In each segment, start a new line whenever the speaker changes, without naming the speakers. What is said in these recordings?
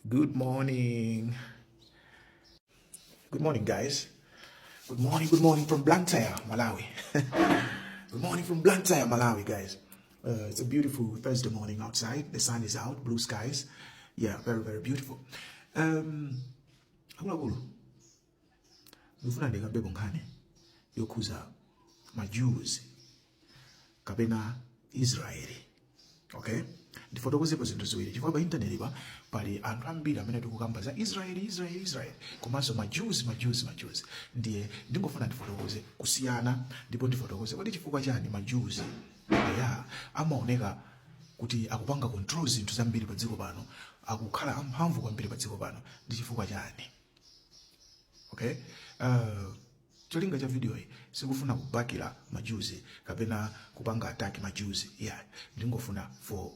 Good morning. Good morning, guys. Good morning from Blantyre, Malawi. Good morning from Blantyre, Malawi, guys. It's a beautiful Thursday morning outside. The sun is out, blue skies. Yeah, very, very beautiful. Akuluakulu, ndifuna ndikambepo nkhani yokhuza ma Jews kapena Israeli. Okay, ndifotokozepo zinthu ziwiri chifukwa pa intaneti pa pali anthu ambiri amene tikukamba za Israeli, Israeli, Israeli komanso ma Jews, ma Jews, ma Jews. Ndiye ndingofuna ndifotokoze kusiyana ndipo ndifotokoze kodi chifukwa chani ma Jews ya amaoneka kuti akupanga control zinthu zambiri pa dziko pano, akukhala amphamvu kwambiri pa dziko pano, ndi chifukwa chani? Okay, cholinga cha video iyi sikufuna kubakira ma Jews kapena kupanga attack ma Jews, yeah. Ndingofuna for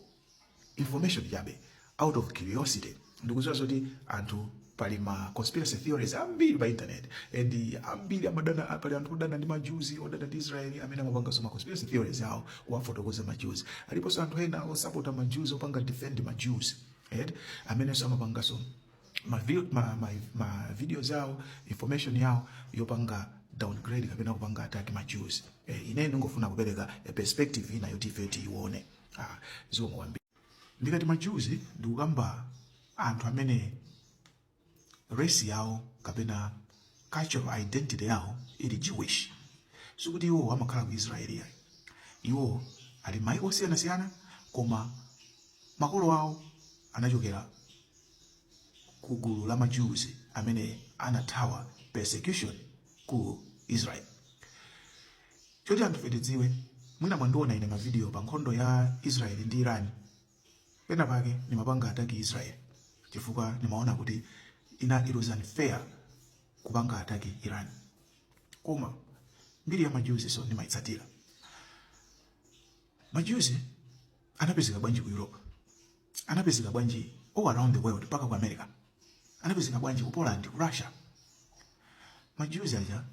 information chabe, out of curiosity. Ndikudziwa zoti anthu pali ma conspiracy theories ambiri pa internet and ambiri amadana, pali anthu odana ndi ma Jews, odana ndi Israeli, amene amapanganso ma conspiracy theories awo kuwafotokoza ma Jews. Aliponso anthu ena osapota ma Jews, opanga defend ma Jews, right? Amenenso amapanganso ma videos awo, information yawo yopanga downgrade kapena kupanga attack ma Jews. Ine ndingofuna kupereka a perspective ina yoti ife tiione. Zikomo kwambiri. Ndikati ma Jews, ndikukamba anthu amene race yawo kapena cultural identity yawo ili Jewish. Sikuti iwo amakhala ku Israeli yayi, iwo ali maiko osiyanasiyana, koma makolo awo anachokera ku gulu la ma Jews amene anathawa persecution ku Israel. Choti anthu tidziwe, mwina mwandiona ine mavidiyo pa nkhondo ya Israel ndi Iran, pena pake nimapanga attack Israel chifukwa nimaona kuti ina it was unfair kupanga attack Iran. Koma mbiri ya ma Jews so ndimayitsatira. Ma Jews anapezeka bwanji ku Europe? Anapezeka bwanji all around the world, mpaka ku America? Anapezeka bwanji ku Poland, ku Russia? Ma Jews aja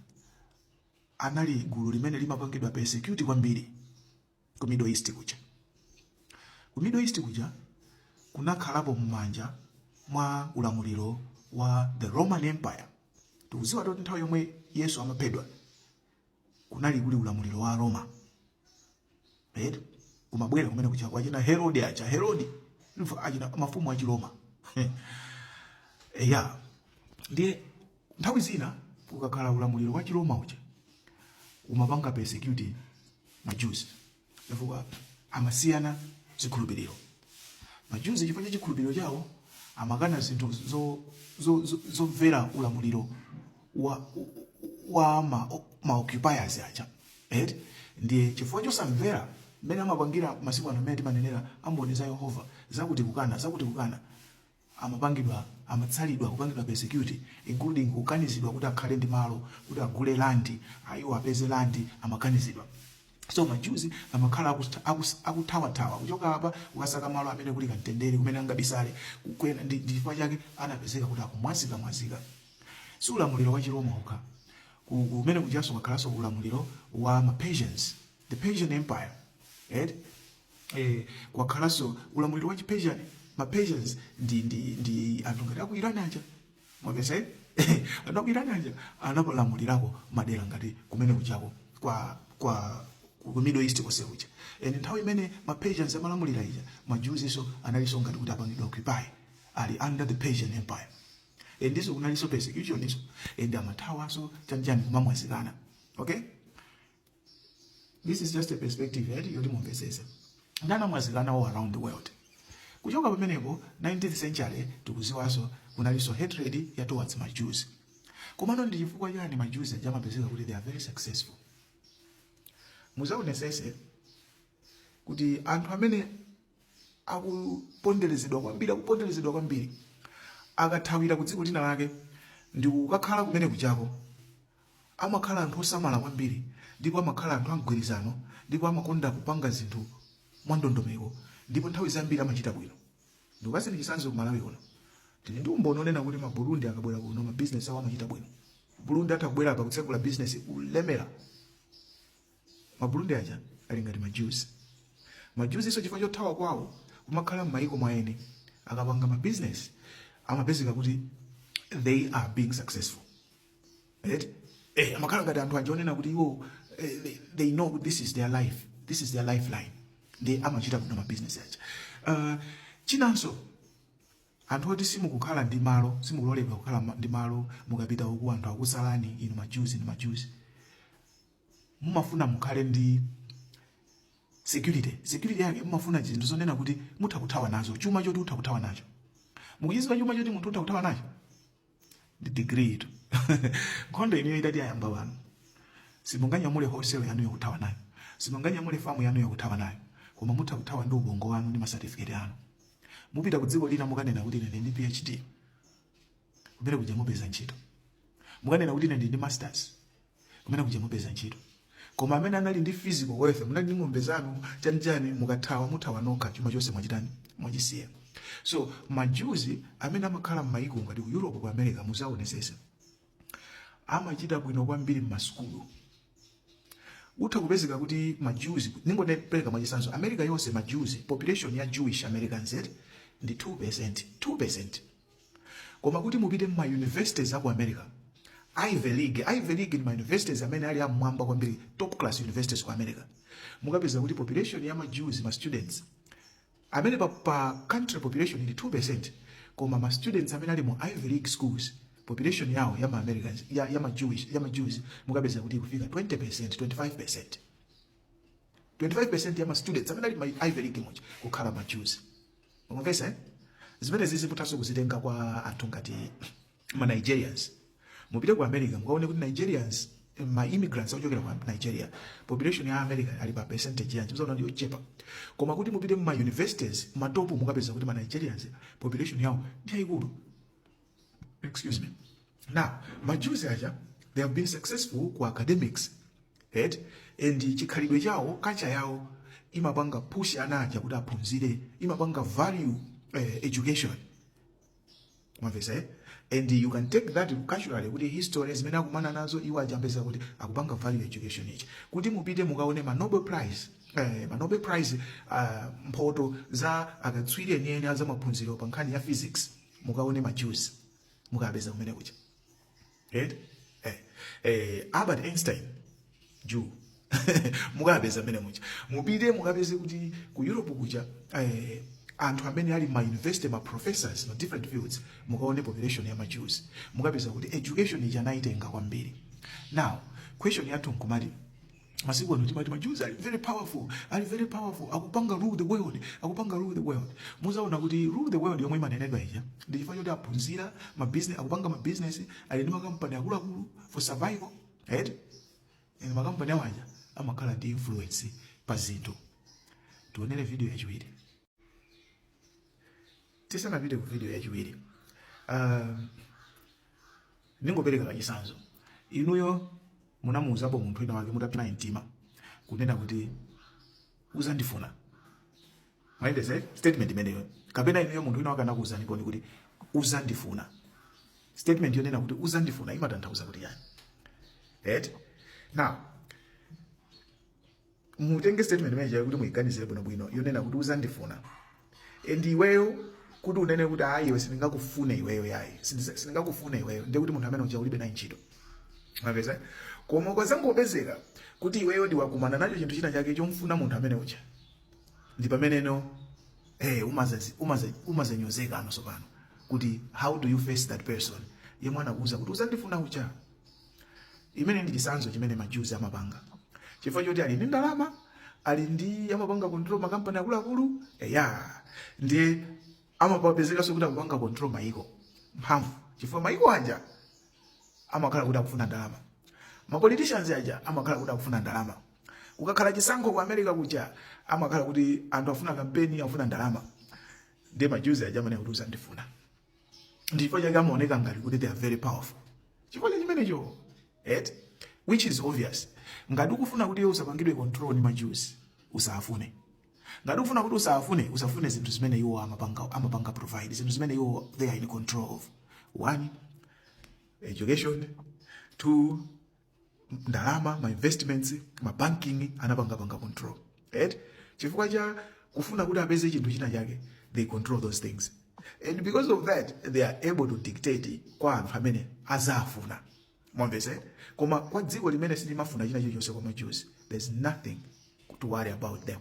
anali gulu limene limapangidwa persecute kwambiri ku Middle East kuja. Ku Middle East kuja kunakhalapo m'manja mwa ulamuliro wa the Roman Empire. Tikudziwa kuti nthawi yomwe Yesu amaphedwa kunali kuli ulamuliro wa Roma, right? Kumabwera kumene kuja kwachina Herode aja, Herode achina mafumu achiroma ya. Ndiye nthawi zina kukakhala ulamuliro wa Chiroma uja umapanga persecute ma Jews chifukwa amasiyana zikhulupiriro. Ma Jews, chifukwa cha chikhulupiriro chawo, amakana zinthu zomvera ulamuliro wa ma occupiers aja, right? Ndiye chifukwa chosamvera, mmene amapangira masiku ano mmene timanenera amboni za Yehova, zakuti kukana, zakuti kukana, amapangidwa, amatsalidwa, kupangidwa persecute, including kukanizidwa kuti akhale ndi malo, kuti agule land, ayiwo apeze land, amakanizidwa. So ma Jews amakhala akuthawathawa kuchoka apa kukasaka malo amene kuli kamtendere, kumene angabisale kukwena. Ndi chifukwa chake anapezeka kuti akumwazika mwazika. Si ulamuliro wa Chiroma okha, kumene kujaso kwakhalanso ulamuliro wa ma Persians, the Persian Empire, right? Kwakhalanso ulamuliro wa chi Persian. Ma Persians ndi anthu ngati aku Iran aja, mwapeza? Anthu aku Iran aja analamulirako madera ngati kumene kujako kwa ku Middle East konse kuja. And nthawi imene ma Persians amalamulira ija, ma Jews iso analinso ngati kuti apangidwa occupy, ali under the Persian Empire, and ndiso kunalinso persecution iso and amathawaso chanjani, kumamwazikana. Okay, this is just a perspective, right, yoti mumvetsetse. Ndanamwazikana all around the world. Kuchoka pamenepo, 19th century, tikuziwaso kunalinso hatred ya towards ma Jews. Komano ndi chifukwa chani ma Jews aja amapezeka kuti they are very successful? Muzaonesese kuti anthu amene akuponderezedwa kwambiri, akuponderezedwa kwambiri, akathawira ku dziko lina lake ndi kukakhala kumene kuchako, amakhala anthu osamala kwambiri, ndipo amakhala anthu amgwirizano, ndipo amakonda kupanga zinthu mwandondomeko, ndipo nthawi zambiri amachita bwino. Ndikupaseni chitsanzo, ku Malawi kuno tili ndi umboni onena kuti ma Burundi akabwera kuno, ma business awo amachita bwino. Burundi atha kubwera apa, kutsekula business, kulemera. Ma Burundi aja ali ngati ma Jews. Ma Jews iso chifukwa chothawa kwawo kumakhala m'mayiko mwaene, akapanga ma business Amapezeka kuti they are being successful, right? Amakhala ngati anthu aja onena kuti iwo they know this is their life, this is their lifeline. Ndi amachita bwino ma business aja. Chinanso, anthu oti simukukhala ndi malo, simukuloledwa kukhala ndi malo, mukapita uku anthu akusalani, inu ma Jews, inu ma Jews, mumafuna mukhale ndi security. Security yake, mumafuna zinthu zonena kuti mutha kuthawa nazo, chuma choti utha kuthawa nacho. Mukuchidziwa chuma choti munthu utha kuthawa nacho? Ndi degree itu. Nkhondo iniyo itati ayamba pano, simunganyamule wholesale yanu yokuthawa nayo, simunganyamule famu yanu yokuthawa nayo, koma mutha kuthawa ndi ubongo wanu ndi masatifiketi anu. Mupita ku dziko lina, mukanena kuti ine ndi PhD, kumene kuja mupeza ntchito. Mukanena kuti ine ndi masters, kumene kuja mupeza ntchito. Koma amene anali ndi physical wealth, munali ndi ng'ombe zanu, chanichani, mukathawa muthawa nokha, chuma chonse mwachitani? Mwachisiya. So ma Jews amene amakhala m'mayiko ngati ku Europe, ku America, muzaonesesa, amachita bwino kwambiri m'masukulu. Utha kupezeka kuti ma Jews, ningopereka mwachitsanzo, America yonse ma Jews, population ya Jewish Americans eti ndi 2%, 2%. Koma kuti mupite ma universities aku America, Ivy League, Ivy League ni ma universities amene ali amwamba kwambiri, top class universities ku America, mukapeza kuti population ya ma Jews, ma students amene pa country population ndi 2%, koma ma students amene ali mu Ivy League schools, population yawo ya ma Americans, ya ma Jewish, ya ma Jews, mukapeza kuti ikufika 20%, 25%. 25% ya ma students amene ali ma Ivy League muja kukhala ma Jews. Mukumvesa, eh? Zimene zizi muthanso kuzitenga kwa anthu ngati ma Nigerians. Mupite ku America, mukaone kuti Nigerians, ma immigrants ochokera ku Nigeria, population ya America ali pa percentage yanji? Muzaona ndi yochepa. Koma kuti mupite mu ma universities ma top, mukapeza kuti ma Nigerians population yawo ndi yayikulu. Excuse me. Now, ma Jews aja, they have been successful ku academics, right? And chikhalidwe chawo, culture yawo imapanga push ana aja kuti aphunzire, imapanga value education. Mwamvesa, eh? And you can take that culturally kuti history zimene akumana nazo iwo ajambeza kuti akupanga value education ichi. Kuti mupite mukaone ma Nobel Prize, ma Nobel Prize, mphoto za akatswiri enieni za maphunziro pa nkhani ya physics, mukaone ma Jews, mukapeza kumene kucha, right? Albert Einstein, Jew, mukapeza mmene mucha. Mupite mukapeze kuti ku Europe kuja, anthu amene ali ma university, ma professors ma different fields, mukaone population ya ma Jews, mukapeza kuti education ija anayitenga kwambiri. Now, question yathu nkumati, masiku ano timati ma Jews ali very powerful, ali very powerful, akupanga rule the world, akupanga rule the world. Muzaona kuti rule the world yomwe imanenedwa ija ndi chifukwa choti aphunzira ma business, akupanga ma business, ali ndi makampani akuluakulu for survival, right? And makampani awo aja amakhala ndi influence pa zinthu. Tionere video yachiwiri. Tisanapite ku video yachiwiri, ndingopereka kachitsanzo. Inuyo munamuuzapo munthu wina wake mutapita mtima kunena kuti uzandifuna? Mwayendese statement imeneyo? Kapena inuyo munthu wina wake anakuuzani koni kuti uzandifuna? Statement yonena kuti uzandifuna imatanthauza kuti yani, right? Now, mutenge statement imene kuti muyiganizire bwinobwino, yonena kuti uzandifuna, and iweyo kuti unene kuti ayi, iwe sindingakufune iweyo, yayi, sindingakufune iweyo, ndiye kuti munthu amene uja ulibe naye ntchito. Mapeza? Koma ukazangopezeka kuti iweyo ndiwakumana nacho chinthu china chake chomfuna munthu amene uja, ndi pameneno umazanyozeka ano sopano kuti how do you face that person yemwe anakuuza kuti uzandifuna uja? Imene ndi chitsanzo chimene ma Jews amapanga chifukwa choti ali ndi ndalama, ali ndi, amapanga control makampani akuluakulu, eya, ndiye amapapezekanso kuti akupanga control maiko mphamvu, chifukwa maiko aja amakhala kuti akufuna ndalama, ma politicians aja amakhala kuti akufuna ndalama. Kukakhala chisankho ku America kuja, amakhala kuti anthu afuna kampeni, afuna ndalama. Ndiye ma Jews aja amene kuti uzandifuna, ndipo chake amaoneka ngati kuti they are very powerful chifukwa cha chimenecho, right? Which is obvious. Ngati ukufuna kuti iwe usapangidwe control ni ma Jews, usafune. Ngati ukufuna kuti usafune, usafune zinthu zimene iwo amapanga provide, zinthu zimene iwo they are in control of. One, education. Two, ndalama, ma investments, ma banking anapangapanga control, right? Chifukwa cha kufuna kuti apeze chinthu china chake, they control those things. And because of that, they are able to dictate kwa anthu amene azafuna. Mwamvese? Koma kwa dziko limene silimafuna china chilichonse kwa ma Jews, there's nothing to worry about them.